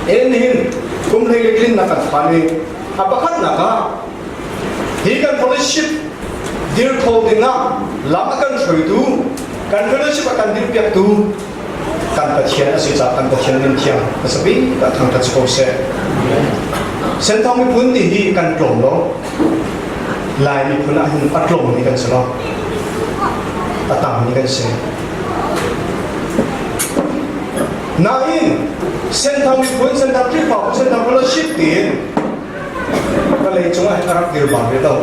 En hin kum hlei le tlinnak kan phan i a pakhatnak ah hi kan fellowship dir kho dingah lam a kan hruaitu, kan fellowship a kan dirpiaktu kan Pathian a si caah kan Pathian min thiang hmasa bik ah thangṭhat si ko seh. Senthang miphun ti hi kan tlawm lo. Lai miphun ah hin a tlawmmi kan si lo. A tammi kan si. Nain Senthang miphun, Senthang Khrihfabu, Senthang Fellowship tiin vawlei cungah hin a rak dir bal ve lo.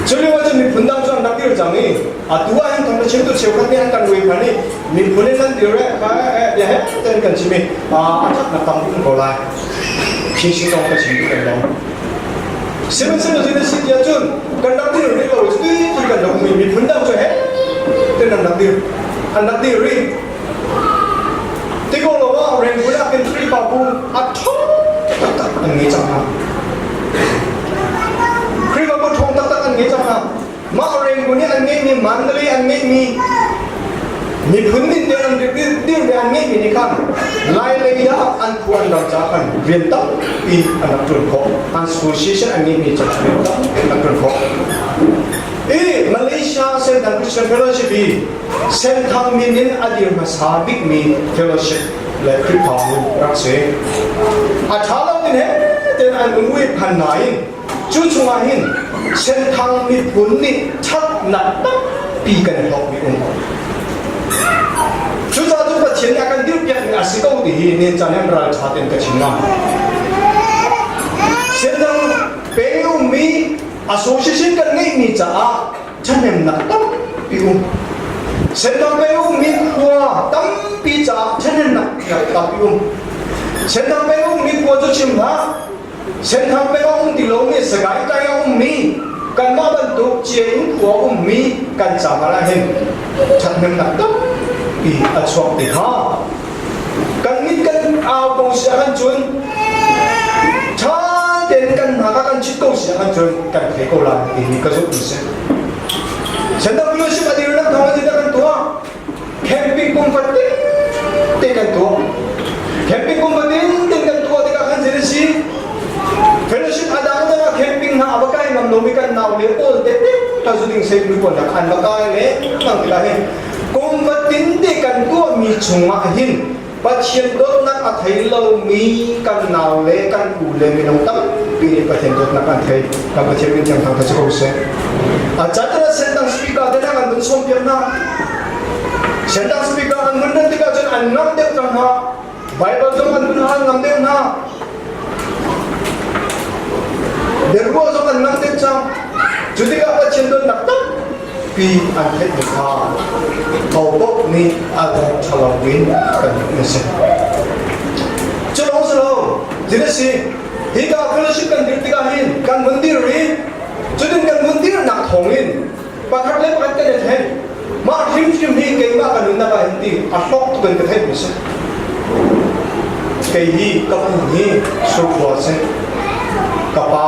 Cu lio ahcun miphun dang cu an rak dir cang i atu ah hin thawngṭha chimtu cheukhat nih an kan ui phan i miphun in nan dir eh kha eh bia he ten kan chim i a ṭhatnak tam um ko lai. Phi lawng ka chim duh kan lo. Sihmanhsehlaw zei na si ti ahcun kan rak dir rih lo cuti cun kan rak um i miphun dang cu he ten an rak dir an rak dir rih. Ti ko lo ah Rangoon ah khin Khrihfabu a ṭhawng taktak an ngei cang hna. Khrihfabu ṭhawng taktak an ngei cang hna. Mah Rangoon i an ngeihmi Mandalay an ngeihmi miphun min te an dir ve an ngeihmi nih khan Lailei ah an phu an ram caah khan rian tampi an rak ṭuan khawh. Association an ngeihmi caah rian tampi an rak ṭuan khawh. I Malaysia Senthang Christian Fellowship i Senthang min in a dir hmasa bikmi fellowship le Khrihfabu rak si. A ṭha lo tin he ten an um ui phan nain cu chungah hin Senthang miphun nih ṭhatnak tampi kan hlawkmi um. Cucaah cu Pathian nih a kan dirpiak ning a si ko ti hi nen caan hin ral ṭha tein ka chim ngam. Senthang peng ummi association kan ngeihmi caah ṭhahnemnak tampi um. Senthang peng ummi khua tampi caah ṭhahnemnak tampi um. Senthang peng ummi khua cu chim hlah. Senthang peng a um ti lomi Sagaing tlai a ummi kanmah bantuk Ciain khua ummi kan caah ah hin ṭhathnemnak tampi a chuak ti kha kan mit kan au ko si ahkhan cun ṭha tein kan hna kha kan chit ko si ahkhan cun kan thei ko lai ti hi ka zumh mi si. Senthang Fellowship a dirnak thawng in kan tuah. Camping kum fatin te kan tuah. Camping kum fatin te kan tuah tikah khan zei si fellowship a dang dang ah camping hna a va kai ngam lomi kan nau le pawl te te ka zu ding sei mi pawl an va kai le nang tikah hin kum fatin te kan tuahmi chungah hin Pathian dawtnak a thei lomi kan nau le kan u le minung tampi nih Pathian dawtnak an thei. Kan Pathian min thiang thang si ko seh. A chan sentang speaker te an vun sawm piak hna. Sentang speaker an vun ran tikah cun an ngam deuh cang hna. Bible zong an vun hal ngam deuh hna. Biaruah zong an ngam deuh cang. Cu tikah Pathian dawtnak tampi an theih mi kha hopoh nih a dawt ṭhalo in kan hmuh a si. Cu lawng si lo, thil a si. Hika fellowship kan dir tikah hin kan vun dir i cutin kan vun dirnak thawngin pakhat le pakhat kan i then. Mah hrimhrim hi keimah ka nunnak ah hin ti a hlawk tuk in ka theih mi si. Kei hi ka pu hi surkhua a si. Ka pa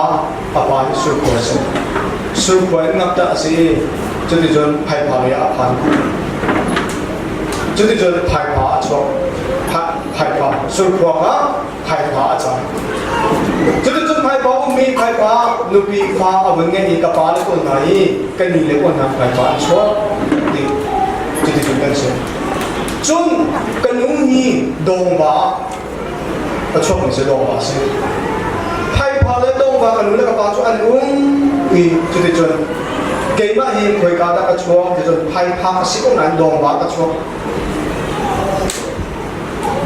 a pa hi surkhua a si. Surkhua in ngakṭah a si i cuticun phaipha lei ah a phan. Cuticun phaipha a chuak. Phaipha surkhua kha phaipha a cang. Cuticun phaipha ummi phaipha nupi fa a vun ngeih i ka pa le kawl hna i ka ni le kawl hna phaipha an chuak ti cuticun kan si. Cun ka nu hi dawngva a chuakmi si dawngva a si. Phaipha le dawngva ka nu le ka pa cu an um i cuticun keimah hi khoika dah ka chuak ticun phaipha ka si ko nain dawngva ka chuak.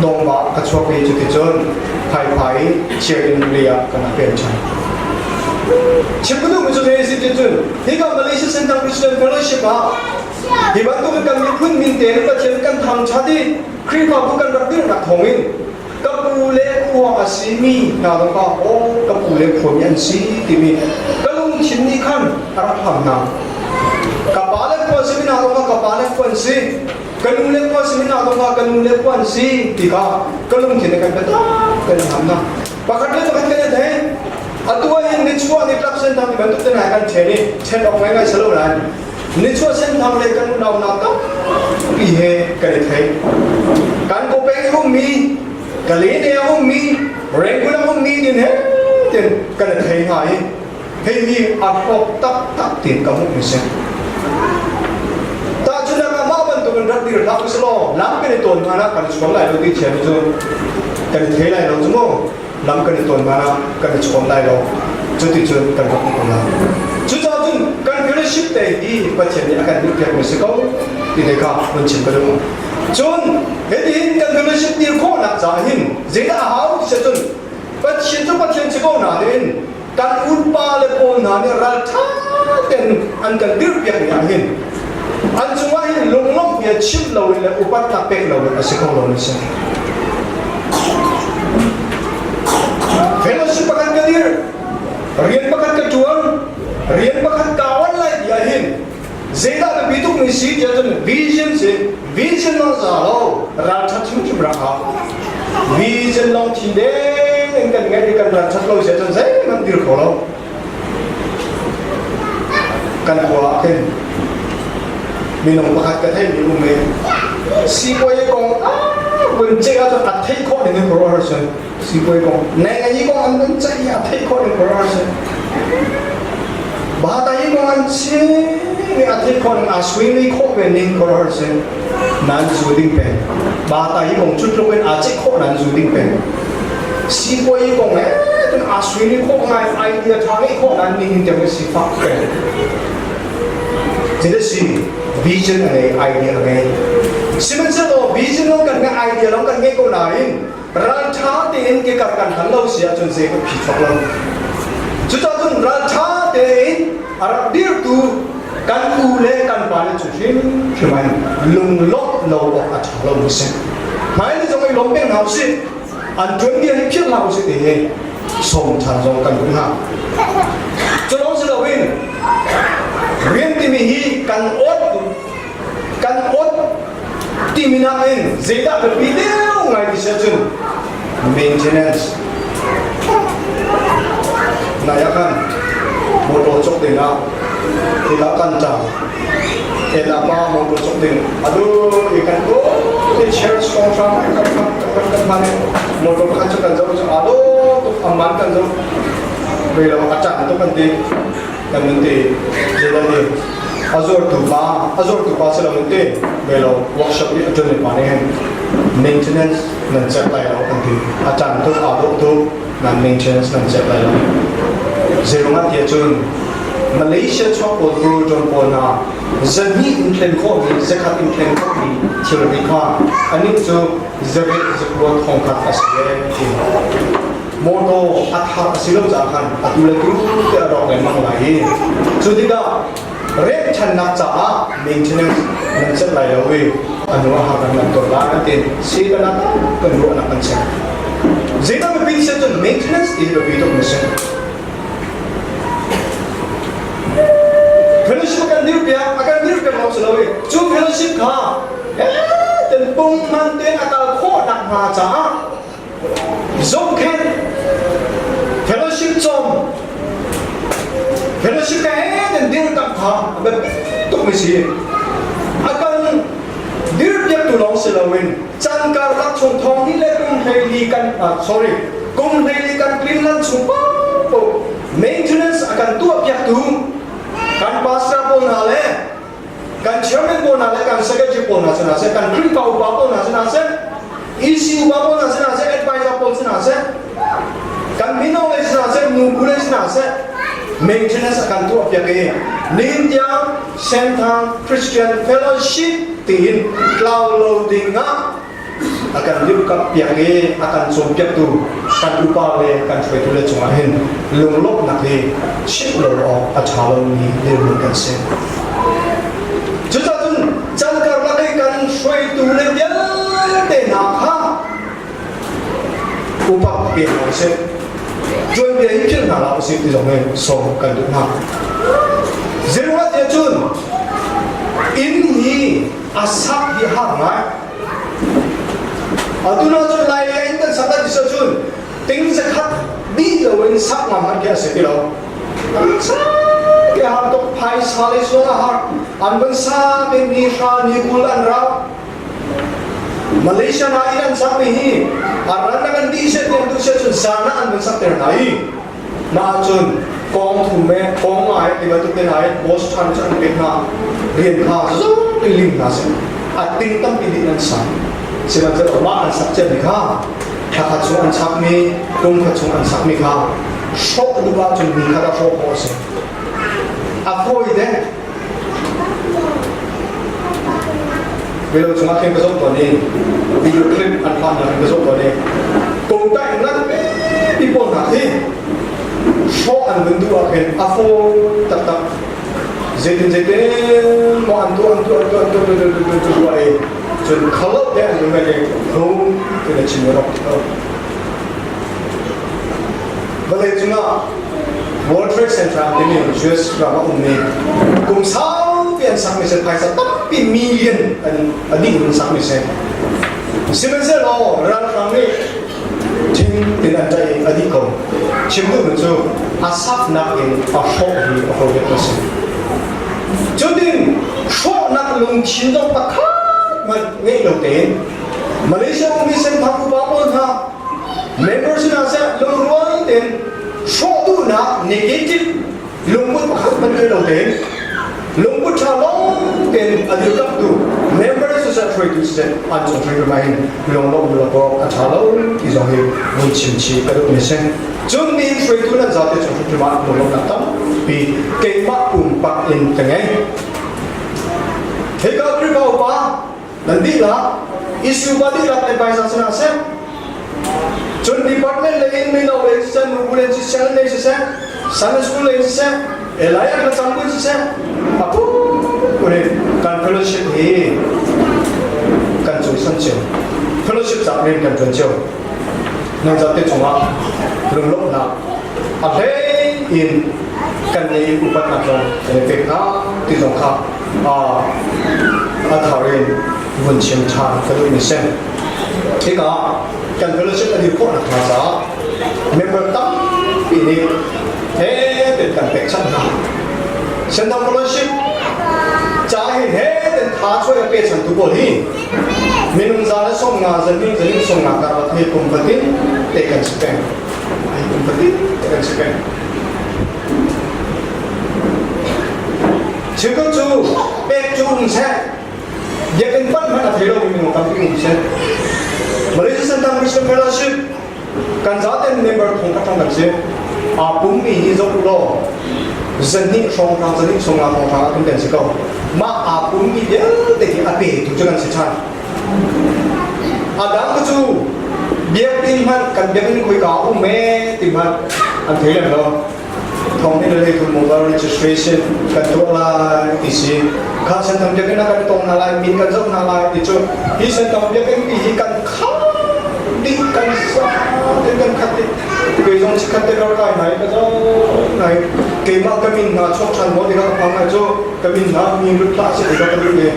Dawngva ka chuak i cuticun phaipha i chiakin lei ah kan rak pen ṭhan. Chim ka duhmi cu zei a si ticun hika Malaysia Central Christian Fellowship ah hi bantuk kan miphun min tein Pathian kan thangṭhat i Khrihfabu kan rak dirhnak thawngin ka pu le khua a simi hna zong kha aw ka pu le khuami an si timi ka lungthin nih khan a rak hlam hna. Ka pa le khua simi hna zong kha ka pa le khua an si. Ka nu le khua simi hna zong kha ka nu le khua an si ti kha ka lungthin he kan biatak kan i hlam hna. Pakhat le pakhat kan i thei. Atu ah hin nichuah nitlak senthang ti bantuk te hna kan ṭhen i ṭhen awk ngaingai si lo nain Nichuah Senthang le kan unau tampi he kan i thei. Kan kawpeng i ummi Kalene a ummi Rangoon a ummi nin he ten kan thei hnga i hei hi a hlawk taktak tin ka hmuh mi si. Tahchunhnak ah mah bantukin rak dir hlah usih lam kan i tawn hna ah kan i chawn lai lo ti thiam cu kan i thei lai lo cu mu lam kan i tawn hna ah kan i chawn lai lo cuti cun kan rak ko lai. Cucaah cun kan fellowship te hi Pathian nih a kan duh piak mi si ko ti te kha hun chim ka duh. Cun hitihin kan fellowship dir khawhnak caah hin zeidah a hau ti cun Pathian cu Pathian si ko nain kan unpa le pawl hna nih ralṭha tein an kan dirpiak ni ah hin an cungah hin lunglawmh bia chimh loin le upatnak pek loin a si kho lo ni si. Fellowship pakhat ka dir, rian pakhat ka ṭuan, rian pakhat ka awan lai ti ah hin zeidah biapi tuk mi si tiah cun vision si vision long za lo ralṭhat hrimhrim rak hau vision long thi deng in kan ngeih i kan ralṭhat lo si ahcun zeihmanh dir kho lo kan khua ah khin minung pakhat ka theih mi um i sipuai kong vun ceih ahcun a theih khawh ding in khuaruahhar si sipuai kong neng i kong an vun ceih i a theih khawh ding khuaruahhar si Bata hi kong an chim i a theih khawh ning aa suimi khawh ve ning khuaruahhar si nan zu ding peng bata hi kong cu tluk in aa ceih khawh nan zu ding peng sipuai hi kong he tun aa suimi khawh ngai idea ṭha ngeih khawh nan ning in tiang sifak peng Jadi si vision a ngei idea a ngei sihmanhsehlaw vision long kan ngeih idea long kan ngei ko nain ralṭha tein ke kar kan hlan lo si ahcun zei kan phi chuak lo. Cucaah cun ralṭha tein a rak dirtu kan u le kan pa le cu hrimhrim in lunglawmh lo awk a ṭha lo mi si. Hmai ni zong i lawm peng hna usih. An ṭuan bia hi philh hlah usih ti hi sawm ṭhan zong kan duh hna. Cu lawng si loin rian timi hi kan awt kan awt timi nakin zeidah biapi deuh ngai ti si ahcun maintenance nai ah khan motor cawk ding ah hika kan tang ela pa motor cawk ding adu i kan ko i church kong hram kan kan kan kan man motor khan cu kan zo cu ado tuk amman kan zo ve lo a chan tuk kan ti kan nun ti zeidah ni a zuartu pa a zuartu pa si lo in ti ve lo workshop i a ṭuan mi pa nih hin maintenance nan check lai lo an ti a caan tuk aa dawh tuk nan maintenance nan check lai lo zeirungah tiah cun Malaysia chuak pawl Proton pawl hna zahnih in thlen khawhmi zakhat in thlen khawhmi thilri kha anih cu zaret zakua thongkhat a si e ti motor a thar a si lo caah khan atu le tu te a rawk lengmang lai i cu tikah rem ṭhannak caah maintenance nan celh lai lo i a nu a har kan ton lai an ti Satan ah kan ruahnak kan chek zeidah biapi si cun maintenance ti hi biapi tuk mi si fellowship kan dir piak a kan dir piak lawng si lo i cu fellowship kha ten pung man ten a kal khawh nak hnga caah Zohkhenh, fellowship cawm, fellowship ka he nan dirkamh kha a biapi tuk mi si. A kan dirpiaktu lawng si loin caan karlak chung thong ni le kum hleili kan sorry kum hleili kan tlin lan chung paoh maintenance a kan tuahpiaktu kan pastor pawl hna le kan chairman pawl hna le kan secretary pawl hna sinah seh kan Khrihfa upa pawl hna sinah seh EC upa pawl hna sinah seh advisor pawl sinah seh kan mino lei sinah seh nubu lei sinah seh maintenance a kan tuah piak i nihin tiang Senthang Christian Fellowship tiin tlau lo ding ah a kan dirkamh piak i a kan cawnpiaktu kan upa le kan hruaitu le cungah hin lunglawmhnak hi chimh lo awk a ṭha lomi dirhmun kan si. Cucaah cun can karlak i kan hruaitu le vialte hna kha upa pe hna usih. Tuanbia hi philh hna hlah usih ti zong hi sawm kan duh hna. Zeiruangah tiah cun inn hi a sak hi har ngai. Atu na cun Lai lei in kan sak lai ti cun ting zakhat dih loin sak ngam hmanh khi a si ti lo. An sa ke har tuk phaisa le sual a har. An van sa te ni hra ni kul an rau. Malaysia hna inn an sakmi hi a ran an dih set tiang tu sia cun zan ah an vun sakter hna i mah ahcun kong thum he kong nga he ti bantuk te hna he boss ṭhan cu an pek hna rian kha zong in lim hna seh a ting tampi dih an sa sihmanhsehlaw mah an sak ciami kha thla khat chung an sakmi kum khat chung an sakmi kha hrawh duh ahcun ni khat ah hrawh khawh a si a fawi deh Video chungah khin ka zoh tawn i video clip an hlannak in ka zoh tawn i kongtaih ngan pipi pawl hna khi hrawh an vun duh ah khin a fawi taktak zeitin zeitin maw an tuah an tuah an tuah an tuah tuah tuah tuah tuah i cun khalo te an vun ngai i hung tin a chim rawk ti ko vawlei cungah World Trade Center timi US ram ah ummi kum saupi an sakmi si phaisa tampi million an a dih in sakmi si. Sihmanhsehlaw ralhrang nih thing tin an ṭaih i a dih ko. Chim duhmi cu a saknak in a hrawh hi a hrawh a si. Cutin hrawhnak lungthin zong pakhat hmanh ngeih lo tein Malaysia ummi senthang upa pawl hna member sinah seh lungrual tein hrawh duhnak negative lungput pakhat hmanh ngei lo tein lungput ṭha lawng tein a dirkamhtu member siseh hruaitu siseh an cung hrimhrim ah hin lunglawmh lo awk a ṭha lo ti zong hi vun chim chih ka duhmi a si. Cun nihin hruaitu nan zate cung hrimhrim ah lunglawmhnak tampi keimah pumpak in ka ngei. Hika Khrihfa upa nan dihlak issue pa dihlak advisor sinah seh cun department lei in mino lei siseh nubu lei siseh lei siseh Sunday school lei siseh elai kan cang siseh apu kuni kan fellowship hi kan cung san cio fellowship cak men kan tuan cio nan zate cungah lunglawmhnak a hlei in kan nei upatnak zong kan i pek hna ti zong kha a thar in vun chim ṭhan ka duhmi si. Hika kan fellowship a dir khawh nakhnga caah member tampi nih he ten kan pekchanh hna. Senthang Fellowship ca hin he ten tha chuai a pechantu pawl hi minung za le som nga zaning zaning som nga karlak hi kum fatin te kan si peng. Ai kum fatin te kan si peng. Cheukhat cu pek cu um seh, biakinn panh hmanh a thei lomi minung tampi um seh. Malaysia Senthang Christian Fellowship kan zaten member thong khat kan si. Aa pummi hi zoh u law zahnih hrawng hrang zahnih sawmnga hrawng hrang ah kan si ko. Mah aa pummi vialte hi a petu cu kan si ṭhan. A dang cu biakinn hmanh kan biakinn khoika um ee ti hmanh an thei lem lo. Thawng in lei thum mobile registration kan tuah lai ti si. Kha senthang biakinn ah kan tong hna lai, min kan zoh hna lai ti cu hi senthang biakinn pi hi kan kham dih kan sa tin kan khat dih. Kei zong chikkhat te kar kai nai ka zo nai keimah ka min hna chuak ṭhan maw ti kha ka phang lai cu ka min hna mi lut hlah seh ti kha ka duh i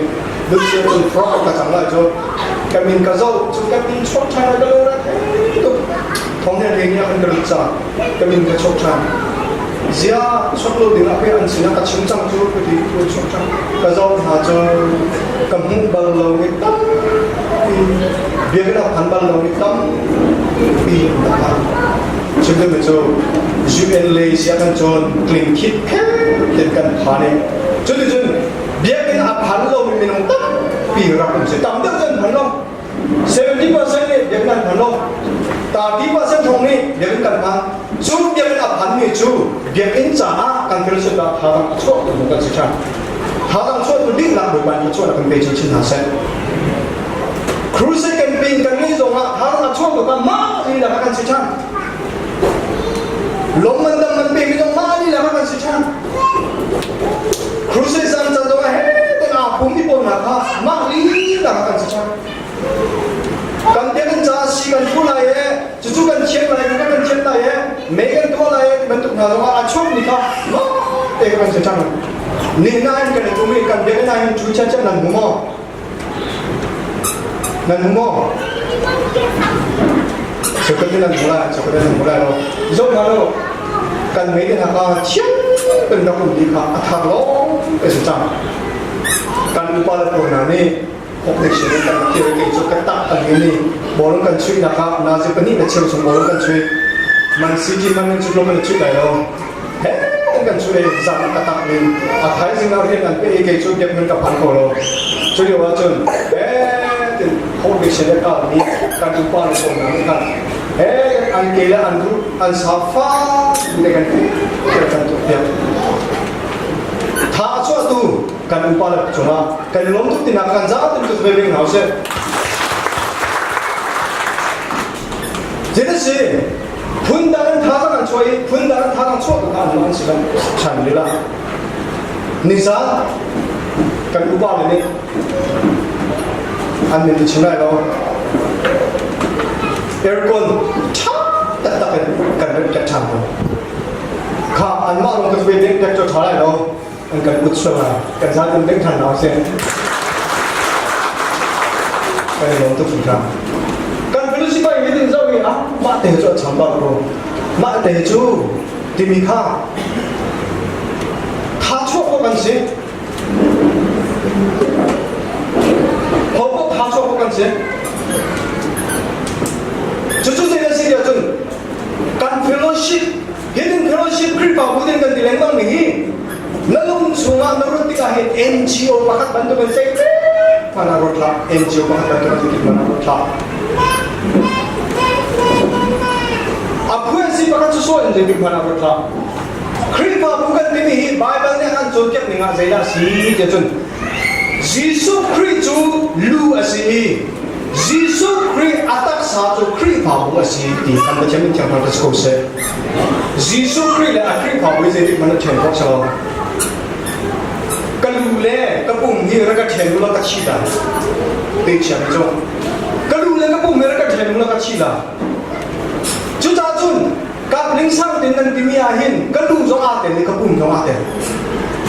lut seh cun fraud ka cang lai cu ka min ka zoh cu ka min chuak ṭhan lai ka lo rat tuk thawng he nih a kan ka lut cang ka min ka chuak ṭhan. Ziah chuak lo ding ah pei an sinah ka chim cang cu ka ti ka chuak ṭhan. Ka zoh hna cu ka hmuh bal lo mi tampi biakinn ah phan bal lo mi tampi an phan. Chim dingmi cu UN lei siah kan cawn tling khit kher tin kan phan i cuticun biakinn a phan lomi minung tampi rak um si tam deuh cu an phan lo 70% nih biakinn an phan lo. 30% thong nih biakinn kan phan. Cu biakinn a phanmi cu biakinn caah kan fellowship ah thazaang a chuah tu kan si ṭhan. Thazaang chuah tu dingnak Bawipa nih chuah kan pe chinchin hna seh. Crusade campaign kan ngeih zongah thazaang a chuah tu kan mah lila kan si ṭhan. Lom man dam man pe mi zong mah lila kan si ṭhan. Crusade zan can zongah he ten aa pum mi pawl hna kha mah lila kan si ṭhan. Kan biakinn caah si kan phu lai e, cucu kan thian lai, kan kan thian lai e, mei kan tuah lai e ti bantuk hna zongah a chuak mi kha mah te kan si ṭhan. Ni nain kan i tum i kan biakinn ah hin cu chiat nan hmu maw? Nan hmu maw? Cheukhat nan hmu lai, cheukhat nan hmu lai lo. Zoh hna lo, kan mei te hna kha thiang kan rak um ti kha a thar lawng te si cang. Kan upa le pawl hna nih. Operation in kan kir kei cu ka tak an ni bawlung kan chuih nak ah nazi pahnih na cheu chung bawlung kan chuih Man City man in cu tlawm an chuih lai lo he kan chuih zan ka tak ning a thaizing ah rian an pe i kei cu biakinn ka phan ko lo cu lio ah cun he tin operation le kal ni kan upa le pawl hna nih khan he an ke le an ruh an sa fa le kan kan tuah piak tha a chuahtu kan upa le cungah kan lawm tuk tinak kan za tin tu ve bing hau seh. Zeiti phun dang in thazaang an chuah i phun dang in thazaang chuah tu kha an an si kan chan lila. Nizan kan upa le nih an min chim lai lo. Aircon ṭha taktak in kan rem ṭhan ko. Kha anmah lawng ka ve ding tractor ṭha lai lo. An kan ut sual lai kan zaten deng ṭhan hna usih kan i lawm tuk hringhran kan fellowship ah meeting zoh i ah mah te cu a cham bak ko mah te cu timi kha tha chuak ko kan si ho ko tha chuak ko kan si cucu zei na si tiah cun kan fellowship Hitin fellowship Khrihfabu din kan ti lengmang mi hi na lung chungah na ruat tikah hin NGO pakhat bantuk in sei mana ruat hlah NGO pakhat bantuk in tik mana ruat hlah a phuan si pakhat cu so in zeitik mana ruat hlah Khrihfabu kan timi hi Bible nih an cawnpiak ning ah zeidah si ti cun Jesuh Khrih cu lu a si i Jesuh Khrih a taksa cu Khrihfabu a si ti kan Pathian min thiang thar ko seh. Jesuh Khrih le a Khrihfabu hi zeitik hmanh a ṭhen khawh si lo. Ka lu le ka pum hi rak ka ṭhen u law ka thi lai. Te chiam cu. Ka lu le ka pum hi rak ka ṭhen u law ka thi lai. Cucaah cun kap ning sang tin nan timi ah hin ka lu zong aa tel i ka pum zong aa tel.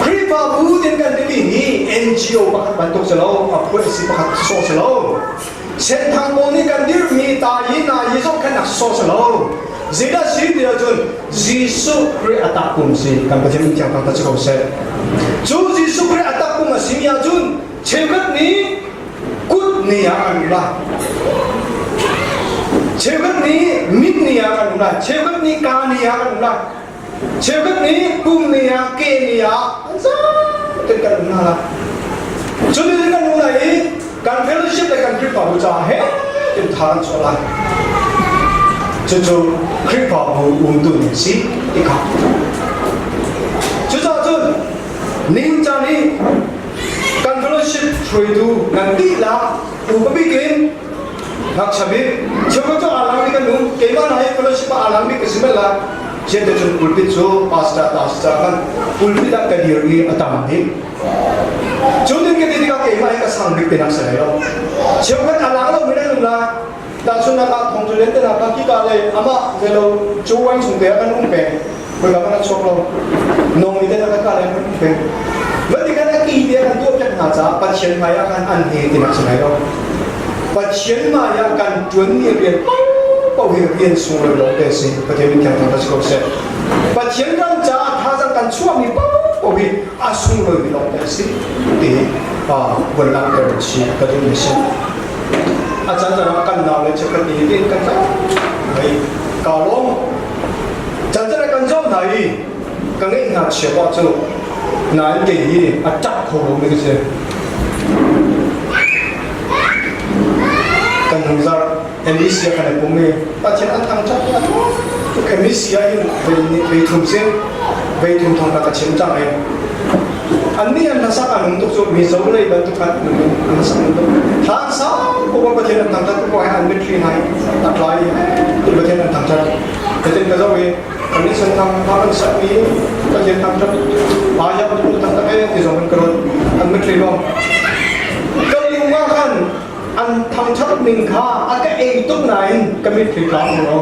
Khrihfabu tin kan timi hi NGO pakhat bantuk si lo, a phuah si pakhat sawh si lo. Senthang pawl nih kan dirhmi ta yi na yi zong khan a sawh si lo. Zeidah si ti ahcun Jesuh Khrih a takpum si kan Pathian min thiang thangthat si ko seh. Cu Jesuh Khrih a takpum a simi ahcun cheukhat nih kut ni ah an um lai. Cheukhat nih mit ni ah kan um lai. Cheukhat nih ka ni ah kan um lai. Cheukhat nih pum ni ah, ke ni ah an zaten kan um hna lai. Cu ni kan um lai i kan fellowship le kan Khrihfabu caah he tin tha kan chuah lai. Cucu Khrihfabu umtu ning si ti kha. Cucaah cun nihin caan i kan fellowship hruaitu nan dihlak upa bik in ngakchia bik cheukhat cu aa langmi kan um keimah hna hi fellowship ah aa langmi ka si bal la chiante cun pulpit cu pastor ta si caah khan pulpit ah ka dir i a tam bik cu tin ka ti tikah keimah hi ka sang bik tinak si lai lo cheukhat a lang lomi nan um la tahchunhnak ah thong cu len te ka kika le amah zelo cu wang chung te ah kan um peng Khoika kan chuak lo. Nong mi te na ka le kan peng. Van kan a ki te kan tuah piak hna caah Pathian hmai ah khan an he ti nak si lai lo. Pathian hmai ah kan tuan mi rian paoh hi rian sunglawi lawng te si. Pathian min thiang thang si ko seh. Pathian ram caah thazaang kan chuah mi paoh hi a sunglawi mi lawng te si ti von langhter chi ka duh mi si. A chan chan kan nau le cheukhat ni tin kan zau. Hei ka lawm Cancan a kan zuam hna i ka ngeih hna chia pa cu nain kei hi a ṭap kho lomi ka si. Kan hnu zarh MEC ah kan i pum i Pathian an thangṭhat i a tuk MEC ah hin vei thum si vei thum thong ka chim cang i annih an hlasak an um tuk cu mizo lei bantuk khan an hlasak an tuk thlang sang ko Pathian an thangṭhat ko an mitthli hna a tlai i Pathian an thangṭhat Katin ka zoh i kan nih senthang hna kan sakmi Pathian thangṭhat ayam tu taktak e ti zong in ka ruat an mitthli lawng ka lung ah khan an thangṭhat ning kha a ka ei tuk nain ka mitthli tlang lo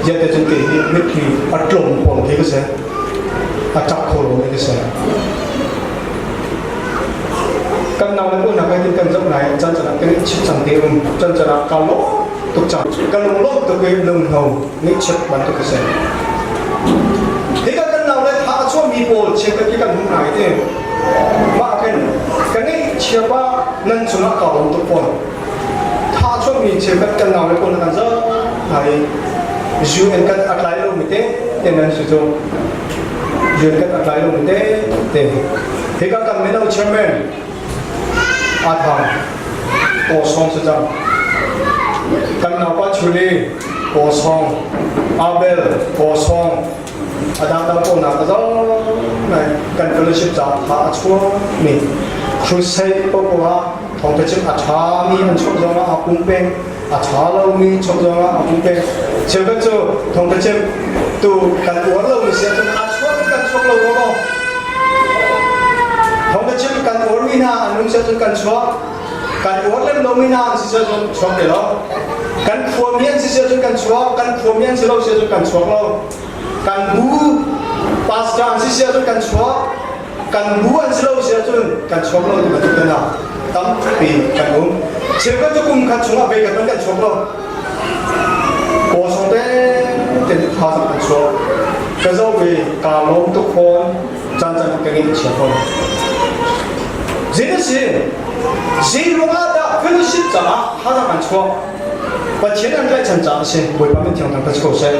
ziate cun kei hi mitthli a tlawm pawl khi ka si a ṭap kho lo mi ka si kan nau le pawl hna kai tin kan zoh nai chan chan ah kan i chim cang te um chan chan ah ka lawm tuk cang ka lunglawm tuk i lunghno ngaihchiat bantuk a si hika kan nau le tha a chuahmi pawl cheukhat hi kan hmuh hna i ti mah khin ka ngeih. chia pa nan cungah ka lawm tuk fawn. Tha chuakmi cheukhat kan nau le pawl kan zoh hna i UN kan a tlai lomi te te nan si cu. UN kan a tlai lomi te te. Hika kan mino chairman Athang Kawsong si cang. Kan naupa Chuli Kawsong, Abel Kawsong, a dangdang pawl ka zoh ngai kan fellowship ca tha a chuakmi crusade popo ah thawngtha chim a ṭhami an chuak zong ah a pum peng a ṭha lomi chuak zong ah a pum peng cheukhat cu thawngtha chim tu kan uar lomi si ahcun a chuak kan chuak lo maw thawngtha chim kan uarmi hna an um si ahcun kan chuak kan uar lem lomi hna an si ahcun chuak te lo kan khuami an si ahcun kan chuak kan khuami an si lo si ahcun kan chuak lo kan bu pastor an si ahcun kan chuak kan bu an si lo si ahcun kan chuak lo ti bantuk te hna tampi kan um cheukhat cu kum khat chungah ve kan kan chuak lo kawsong te te tha kan chuak ka zo ve ka lawm tuk fawn caan caan ka ngei chia fawn Zei si zei ruangah dah fellowship caah thazaang an chuak Pathian an tlaihchan caah a si Bawipa min thiang thangthat si ko seh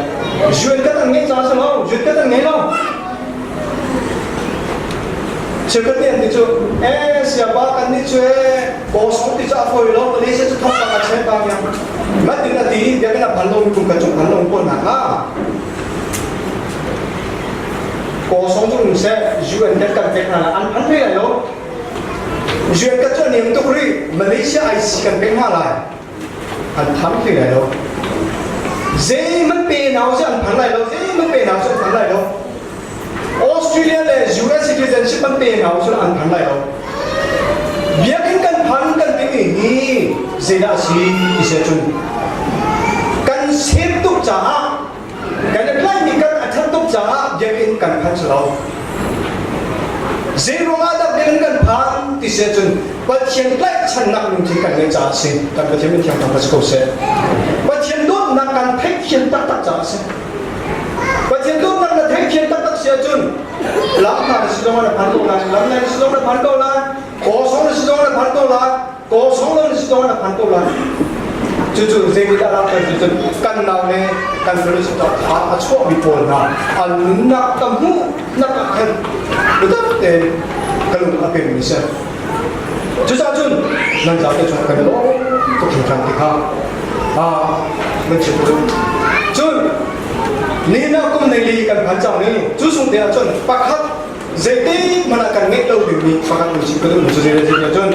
Zuan kan an ngeih caah si lo zuan kan an ngei lo Cheukhat nih an ti cu eh siapa kan nih cu eh kawsong ti cu a fawi lo Malaysia cu thong bak a chen pa miang matin a ti biakinn a phan lo mi kum kan cung phan lo ko hna kha Kawsong cu um seh UN kan kan pek hna lai an phan hlei lai lo UN ka cu a niam tuk rih Malaysia IC kan pek hna lai an phan hlei lai lo zeihmanh pe nau si an phan lai lo zeihmanh pe nau si an phan lai lo Australia le US citizenship an pe nau cu an phan lai lo biakinn kan phan kan timi hi zeidah a si ti si ahcun kan sem tuk caah Kan i tlaihmi kan a ṭhat tuk caah biakinn kan phan si lo. Zei ruangah dah biakinn kan phan ti si ahcun Pathian tlaihchannak lungthin kan ngeih caah a si. Kan Pathian min thiang thangṭhat si ko seh. Pathian dawtnak kan theihthiam taktak caah a si. Pathian dawtnak na theihthiam taktak si ahcun lam hna na si zong ah na phan ko lai, lam lei na si zong na phan ko lai, kawsong na si zong na phan ko lai, Kawsong lo na si zong na phan ko lai. Cucu zeitindah langhter cu cun kan nau le kan fellowship tha a chuahmi pawl hna an nunnak ka hmuhnak ah khan biatak tein ka lung a pemmi si. Cucaah cun nan zate chung kan i lawm tuk hringhran ti kha nan chim duh. Cun ni na kum nei li kan phan cang i cu sung te ah cun pakhat Zeitik hmanh ah kan ngeih lo dingmi pakhat nu chim ka duhmi cu zei le zei cun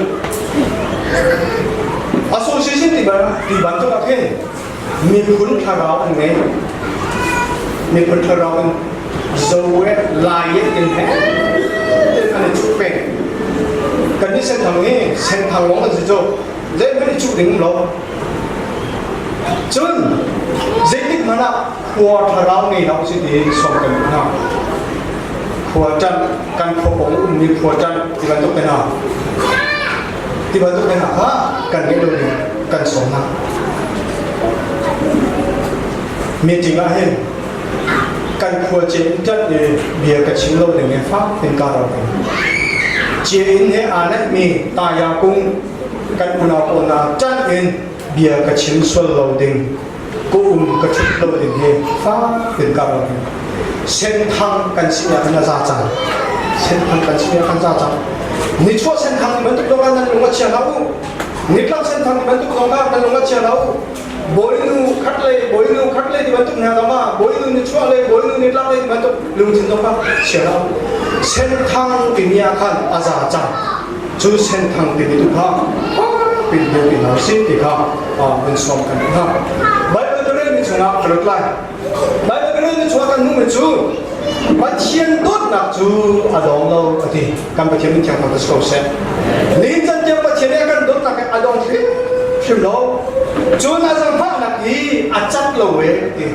association ti ti bantuk ah khin miphun thlarau an ngei miphun thlarau in zoe lai in he an i cuh peng kan nih senthang hi senthang lawng an si cu zeihmanh i cuh ding lo cun zeitik hmanh ah khua thlarau ngei hlah usih ti sawm kan duh hna. Khua ṭanh kan khua pawng ummi khua ṭanh ti bantuk te hna ti bantuk te hna kha kan ngeih lo ding kan sawm hna. Meeting ah hin kan khua ce in ṭanh i bia ka chim lo ding he fak in ka ral ding. Ce in he aa naihmi taya kung kan unau pawl hna ṭanh in bia ka chim sual lo ding ka um ka ṭhut lo ding hi fak in ka rak senthang kan si ah kan a za cang senthang kan si ah kan za cang nichuah senthang ti bantuk zong ah nan lung a chia hlah u nitlak senthang ti bantuk zong ah nan lung a chia hlah u bawinu khat lei bawinu khat lei ti bantuk hna zong ah bawinu nichuah lei bawinu nitlak lei ti bantuk lungthin zong kha chia hlah u senthang timi ah khan a za cang cu senthang timi tu kha pin deuh ti hna si ti kha min sawm kan duh hna. Bible ka relmi chungah ka lut lai. Bible ka relmi chungah kan hmuhmi cu Pathian dawtnak cu a dong lo a ti. Kan Pathian min thiang thang si ko seh. Ni can tiang Pathian nih a kan dawtnak hi a dong hrimhrim lo. Cun a zaangfahnak hi a cat lo e a ti.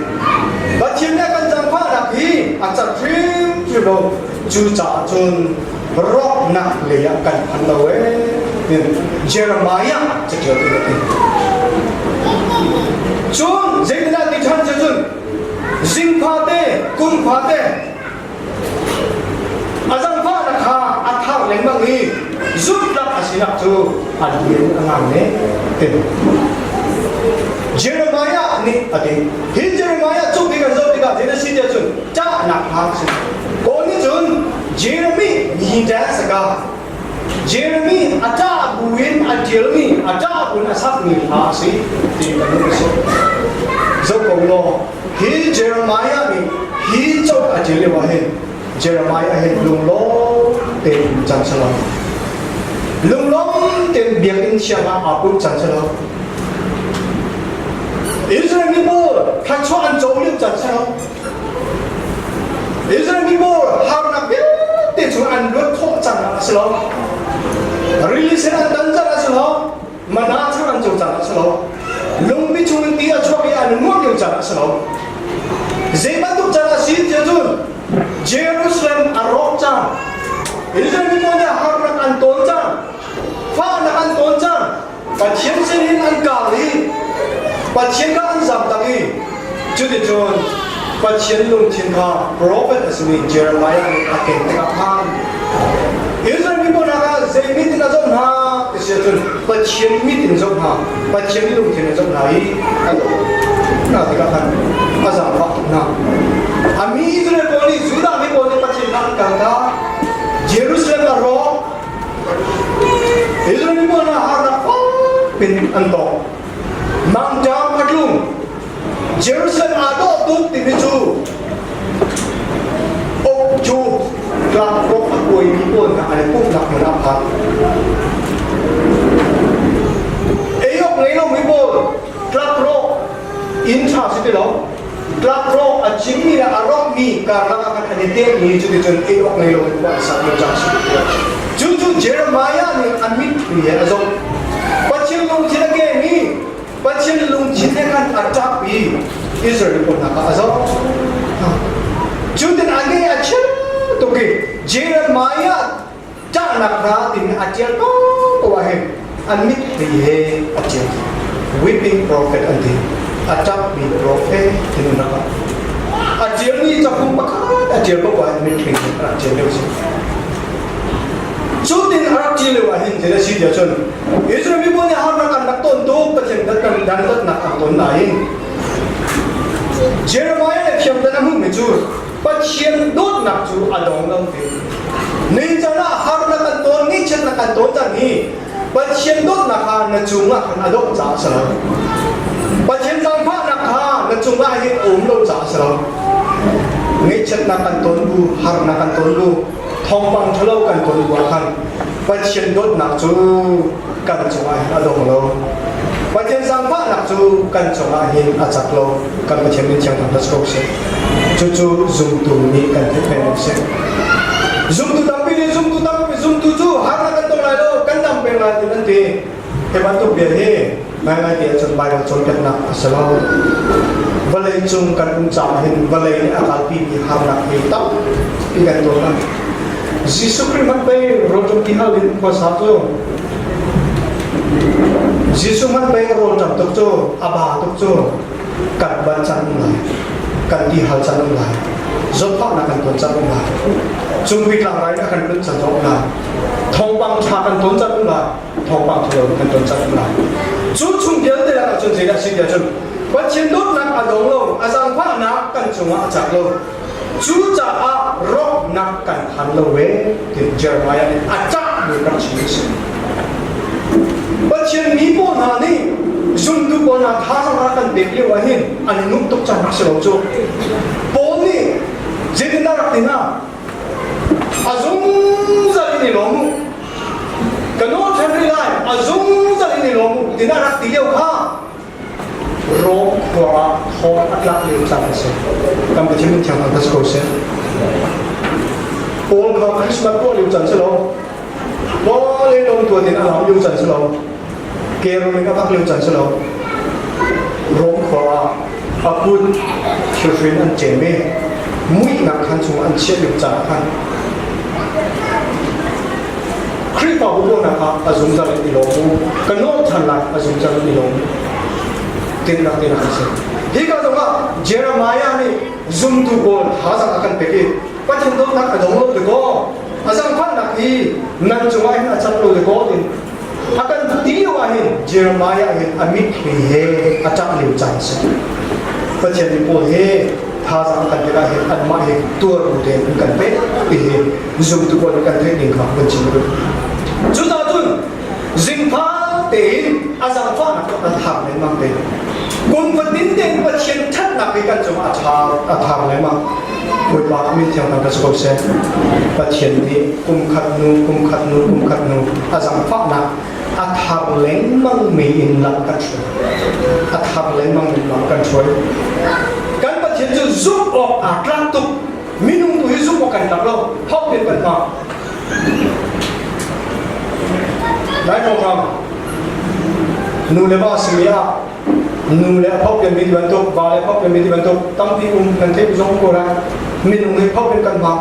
Pathian nih a kan zaangfahnak hi a cat hrimhrim lo. Cucaah cun rawknak lei ah kan phan lo ee Jeremiah caṭial tu a ti. Cun zeitindah ti ṭhan cu cun zingfa te kumfa te a zangfahnak kha a thar lengmang i Zumhtlak a sinak cu a lian a ngan ne ti. Jeremiah nih a ti. Hi Jeremiah cu bi kan zoh tikah zei na si tiah cun ṭahnak hla a si. Kawl nih cun Jeremy ni saka Jeremy a ṭah buin a ṭialmi a ṭah buin a sakmi hla a si ti kan hmuh a si. Zoh ko law hi Jeremiah nih hi cauk a ṭial lio ah hin Jeremiah hin lunglawm tein cang selaw lunglawm tein biakinn thiang ah aa pumh cang selaw Israel mi pawl thluachuah an co lio cang selaw Israel mi pawl harnak vialte chung an luat khawh cang a si lo rili sen an tan cang a si lo mana chang an co cang a si lo lungpi chung in ti a chuak i an nuam lio cang a si lo zei bantuk cang a si tiah cun Jerusalem a rawk cang Israel mi pawl nih harnak an tawn cang fahnak an tawn cang Pathian sinin an kal i Pathian kha an zamtak i cuticun Pathian lungthin kha profet a simi Jeremiah nih a ken tikah khan Israel mi pawl ah zei mit in a zoh hna ti si ahcun Pathian mit in zoh hna Pathian lungthin in zoh hna i a zoh hna tikah khan a zaangfah tuk hna. A mi Israel pawl nih Judah mi pawl nih Pathian kha an kal ta Jerusalem a rawk Israel mi pawl hna harnak pin an tong. Mangṭam a tlung. Jerusalem aa dawh tuk timi cu ok cu tlangrawk a kuaimi pawl hna an i pumhnak hmun ah phan. Ei awk ngei lomi pawl tlakrawk inn ṭha si ti lo. Tlakrawk a cimmi le a rawkmi karlak ah khan an i telmi cuticun ei awk ngei loin khua an sak lio caan si. Cucu Jeremiah nih a mitthli he a zoh. Pathian lungthin a kemi, Pathian lungthin he khan a ṭap i Israel pawl hna kha a zoh. Cutin a nge a chim tuk i Jeremiah ṭahnak hna timi a ṭial ko ko ah hin an mitthli he a ṭial. Weeping prophet an ti. A ṭapmi prophet ti an rak A ṭialmi cafung pakhat a ṭial ko ah hin mitthli he a rak ṭial lio si. Cutin a rak ṭial lio ah hin thil a si tiah cun Israel miphun nih harnak an rak ton tuk Pathian dantatnak an ton nain Jeremiah le thiamdan a hmuhmi cu Pathian dawtnak cu a dong lo ti. Nicaan ah harnak kan tawn, ngaihchiatnak kan tawn caan hi Pathian dawtnak kha na cungah khan a dawh caah a si lo. Pathian zaangfahnak kha na cungah hin a um lo caah a si lo. Ngaihchiatnak kan tawn bu, harnak kan tawn bu, thawngpang ṭhalo kan tawn bu ah khan Pathian dawtnak cu kan cungah hin a dong lo. Pathian zaangfahnak cu kan cungah hin a cak lo. Kan Pathian min thiang thangṭhat ko seh. Cucu zumtu nih kan theih peng awk si. Zumtu tampi nih zumtu tampi zumtu cu harnak kan tong lai lo, kan dam peng lai ti an ti. Hi bantuk bia hi ngaingai ti ahcun Baibal cawnpiaknak a si lo. Vawlei cung kan um caah hin vawlei nih a kalpimi harnak hi tampi kan ton lai. Jesuh Khrih hmanh pei rawlṭam ti hal in khua sa cu Jesuh hmanh pei rawlṭam tuk cu a ba tuk cu kan ban cang um lai kan ti hal cang um lai zawtfahnak kan ton cang um lai cungpi tlangrai a kan lut cang um lai thawngpang ṭha kan ton cang um lai thawngpang ṭhalo kan ton cang um lai cu chung vialte lakah cun zeidah si tiah cun Pathian dawtnak a dong lo a zaangfahnak kan cungah a cak lo Cucaah rawknak kan phan lo ve ti Jeremiah nih a cahmi rak chim a si. Pathian mi pawl hna nih zumtu pawl hna thazaang rak kan pek lio ah hin an i nuamh tuk cang rak si lo cu. Paul nih zeitindah rak ti hna? A zungzal in i lawm u. Ka nawl ṭhan rih lai, a zungzal in i lawm u tina rak ti lio kha Rom khua ah thawng a tlak lio caan a si. Kan Pathian min thiang thangṭhat si ko seh. Paul kha Christmas tuah lio caan si lo. Paul le lawm tuah in a lam lio caan si lo. Carol in a vak lio caan si lo. Rom khua ah a kut thilhrin an cem i muihnak khan chung an chiah lio caan khan Khrihfabu bawhnak ah a zungzal in i lawm u. Ka nawl ṭhan lai, a zungzal in i lawm u. Tinnak tinak a si. Hika zongah Jeremiah nih zumtu pawl thazaang a kan pek i Pathian dawtnak a dong lo ti kaw. A zangfahnak hi nan cungah hin a cat lo le kaw in a kan ti lio ah hin Jeremiah hin a mitthli he a ṭah lio caan a si. Pathian mi pawl hi thazaang kan pek ah hin anmah hi tuar bu tein an kan pek ti hi zumtu pawl nih kan theih ning kha kan chim duh. Cucaah cun zingfa tein a zaangfahnak cu kan thar lengmang te. Kum fatin tein Pathian ṭhatnak hi kan cungah a ṭha a thar lengmang. Bawipa a min thiang kan si ko seh. Pathian nih kum khat hnu kum khat hnu kum khat hnu a zaangfahnak a thar lengmang mi in lam kan hruai. A thar lengmang in lam kan hruai. Kan Pathian cu zumh awk aa tlak tuk. Minung tu hi zumh awk kan tlak lo. Hau in kan hmang. Lai program nu le va simi ah nu le a phok mi ti bantuk va le phok mi ti bantuk tampi um kan theih zong ko lai minung hi phok in kan hmang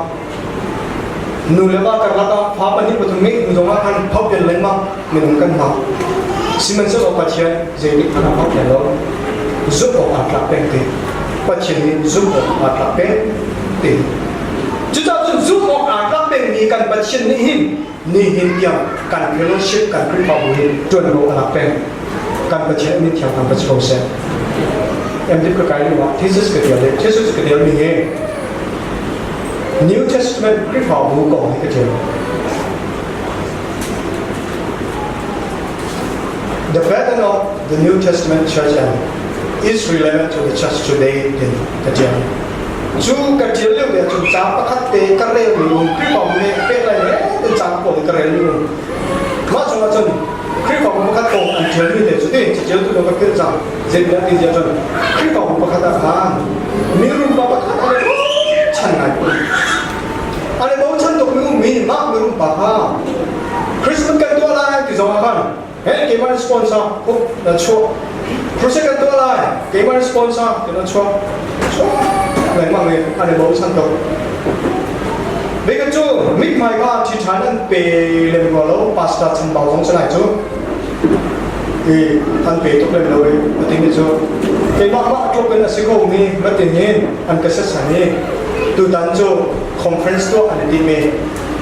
nu le va karlak ah fa pahnih pathum ngeih hnu zong ah khan phok in lengmang minung kan hmang sihmanhsehlaw Pathian zeitik hmanh ah phok lo zumh awk aa tlak peng te Pathian nih zumh awk aa tlak peng te cucaah cun zumh awk aa tlak pengmi kan Pathian nih hin nihin tiang kan fellowship kan Khrihfabu hi ṭuanvo a lak peng kan Pathian min thiang kan ko seh MDip ka kai lio ah thesis ka tial thesis ka tial mi hi New Testament Khrihfabu kong hi ka tial The pattern of the New Testament church and is relevant to the church today in ka tial Cu ka ṭial lio te ahcun ca pakhat te ka relmi um Khrihfabu nih pehtlai he te ca pawl ka relmi um. Mah chungah cun Khrihfabu pakhat kong an ṭialmi te cu ti caṭialtu ka philh cang. Zeitindah ti tiah cun Khrihfabu pakhat ah khan mirum pa pakhat a le bochan ngai ko. A le bochan tukmi ummi mah mirum pa kha Christmas kan tuah lai ti zong ah khan He keimah in sponsor khup na chuah. Crusade kan tuah lai. Keimah in sponsor ti na chuah. Chuah lengmang i an i bochan tuk. Bika cu mithmai kha ṭhi ṭhan an pe lem rua lo pastor chambau zong si lai cu. I an pe tuk lem lo i a timi cu keimah mah tluk in a si ko mi matin in an ka setsan i tutan cu conference tuah an i tim i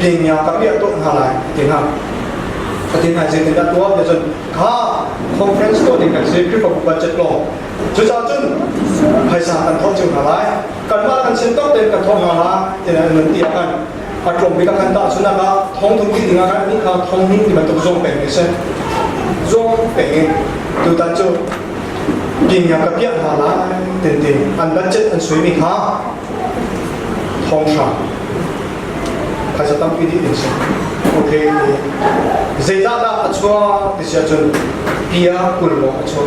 pinya ka piah tuah hna lai ti hna. Fatin ai zeitindah tuah ti cun kha conference tuah ding kan si Khrihfabu budget law cucaah cun phaisa kan thawh cio hna lai kanmah kan sin tawk tein kan thawh hna la tiah nan ti ah khan a tlawm bik ah khan tahchun ah thong thum ti ding ah khan ni kha thong hnih ti bantuk zong peng ni seh zong peng in tutan cu king ka piah hna lai tin tin an budget an sui mi kha thong hra Phaisa tampi dih ding si. Okay, zeizah dah a chuah ti si ahcun pia 20 lawng a chuah.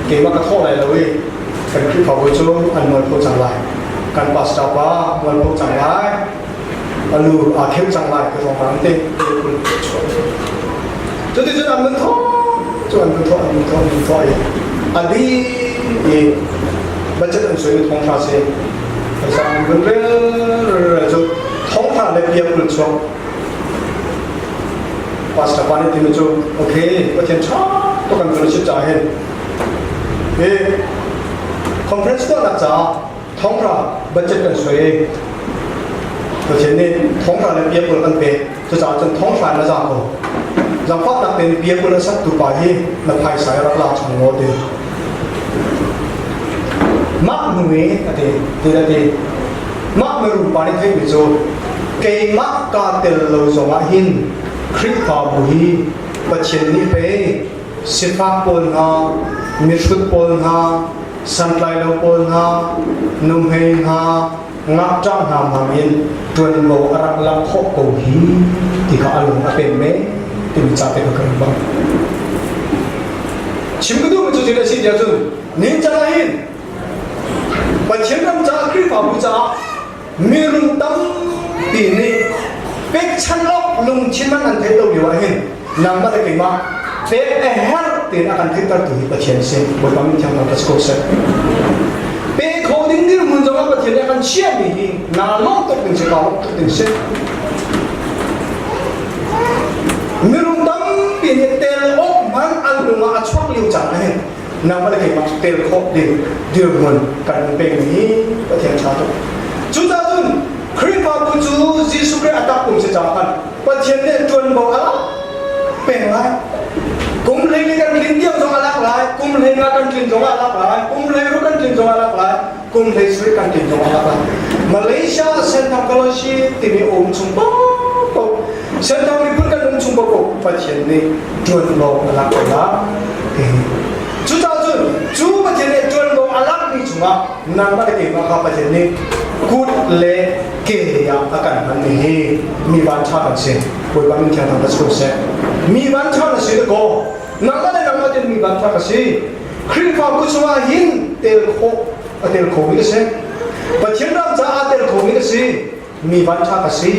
Keimah ka thawh lai lo i kan Khrihfabu cu an mualpho cang lai. Kan pastor pa mualpho cang lai. Alu aa kheu cang lai ka zong te pia 20 a chuah. Cuticun an mun thawh cu an mun thawh an mun thawh an mun thawh i a dih i budget an sui mi thong hra si Sang vun rel cu thongtha le bia 20 chuak pastor pa nih timi cu okay Pathian ṭha tuk kan fellowship caah hin hi conference tuahnak caah thonghra budget kan suai i Pathian nih thonghra le bia 20 kan pek cucaah cun thonghra na za ko zangfahnak tein bia 20 a saktu pa hi na phaisa i rak la chung law ti Mah hnu i a ti, ti a ti. Mah mirum pa nih theihmi cu keimah kaa tel lo zongah hin Khrihfabu hi Pathian nih pei sifak pawl hna, mihrut pawl hna, santlailo pawl hna, nuhmei hna, ngakṭah hna hmang in ṭuanvo a rak lak khawh ko hi ti kha a lung a pem men timi ca te kha ka rak bang. Chim ka duhmi cu thil a si tiah cun nincang ah hin Pathian ram caah Khrihfabu caah mirum tampi nih pekchanh awk lungthin man an theih lo lio ah hin nangmah le keimah pek a herh tiin a kan theihtertu hi Pathian a si. Bawipa min thiang thangṭhat si ko seh. Pe kho ding dirhmun zongah Pathian nih a kan chiahmi hi naa lawm tuk ding si, kaa lawm tuk ding si. Mirum tampi nih tel awk hmanh an lung ah a chuak lio caan ah hin nangmah le keimah tel khawh ding dirhmun kan pekmi hi Pathian ṭha tuk. Cucaah cun Khrihfabu cu Jesuh Khrih a tak kum si caah khan Pathian nih ṭuanvo a lak peng lai. Kum 14 kan tlin tiang zong a lak lai, kum 15 kan tlin zong a lak lai, kum 16 kan tlin zong a lak lai, kum 17 kan tlin zong a lak lai. Malaysia Senthang Fellowship timi um chung paohpaoh Senthang miphun kan um chung paohpaoh Pathian nih ṭuanvo a lak ko lai. Cucaah cun cu Pathian nih ṭuanvo a lakmi chungah nangmah le keimah kha Pathian nih kut le ke ah a kan hmanmi hi mi vanṭha kan si. Bawipa min thiang thang ka seh. Mi vanṭha na si dakaw. Nangmah le nangmah tin mi vanṭha ka si. Khrihfabu chungah hin tel khawh a tel khomi ka si. Pathian ram caah tel khomi ka si. Mi vanṭha ka si.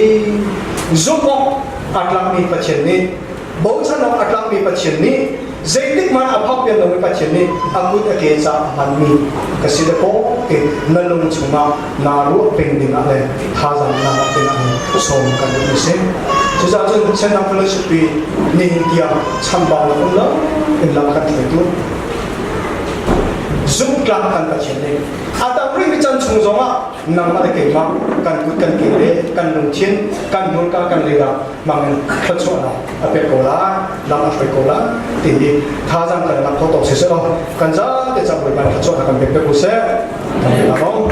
Zumh awk aa tlakmi Pathian nih bochan awk a tlakmi Pathian nih zeitik hmanh a phak pian lomi Pathian nih a kut a ke ca a hmanmi ka si le kaw ti na lung chungah naa ruah peng ding ah le thazaang naa lak ding ah hin sawm kan duh si. Cucaah cun Senthang Fellowship pi nihin tiang chambau na um lo in lam kan hruaitu zumhtlak kan Pathian nih a tam rihmi chan chung zongah nangmah le keimah kan kut kan ke le kan lungthin kan hmurka kan leidah hmangin thluachuahnak a pek ko lai lam a hruai ko lai ti hi thazaang kan lak kho tawk si seh law kan zate cang Bawipa thluachuahnak kan pek pek u seh kan i lawm.